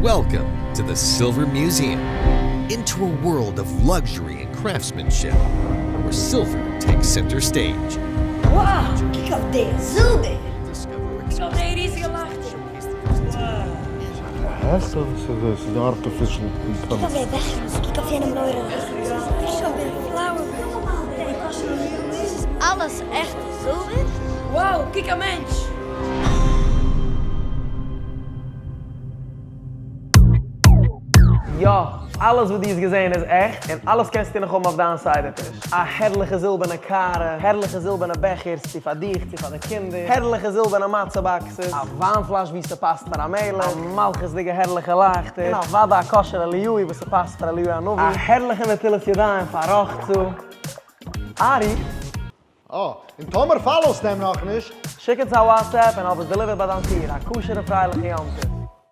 Welcome to the Silver Museum, into a world of luxury and craftsmanship, where silver takes center stage. Wow, קוק אויף די זילבער! Discover קוק אויף די ריזיגע לייכטער! ס'איז artificial קוק אויף די בעכערס, קוק אויף יענע מנורה, קוק אויף די flower bed. איז אלעס עכט זילבער? Wow, קוק א מענטש! יא, אלעס וואס דו האסט געזען איז עכט, און אלעס קענסטו נאך האבן אויף דיין סדר טיש. א הערליכע זילבערנע קערה, הערליכע זילבערנע בעכערס, צו פאר דיך, צו פאר די קינדער, הערליכע זילבערנע מצה boxes, א וויין פלאש ווי ס'פאסט פאר א מלך, א מלכות'דיגע הערליכע לייכטער, און אוודאי א כשר'ע אליהו וואס ס'פאסט פאר אליהו הנביא, א הערליכע נטילת ידיים פאר רחצה. ארי! אה, און טאמער follow סטו אים נאכנישט. שיק אונז א WhatsApp און האב עס delivered ביי דיין טיר. א כשר'ע פרייליכע יום טוב.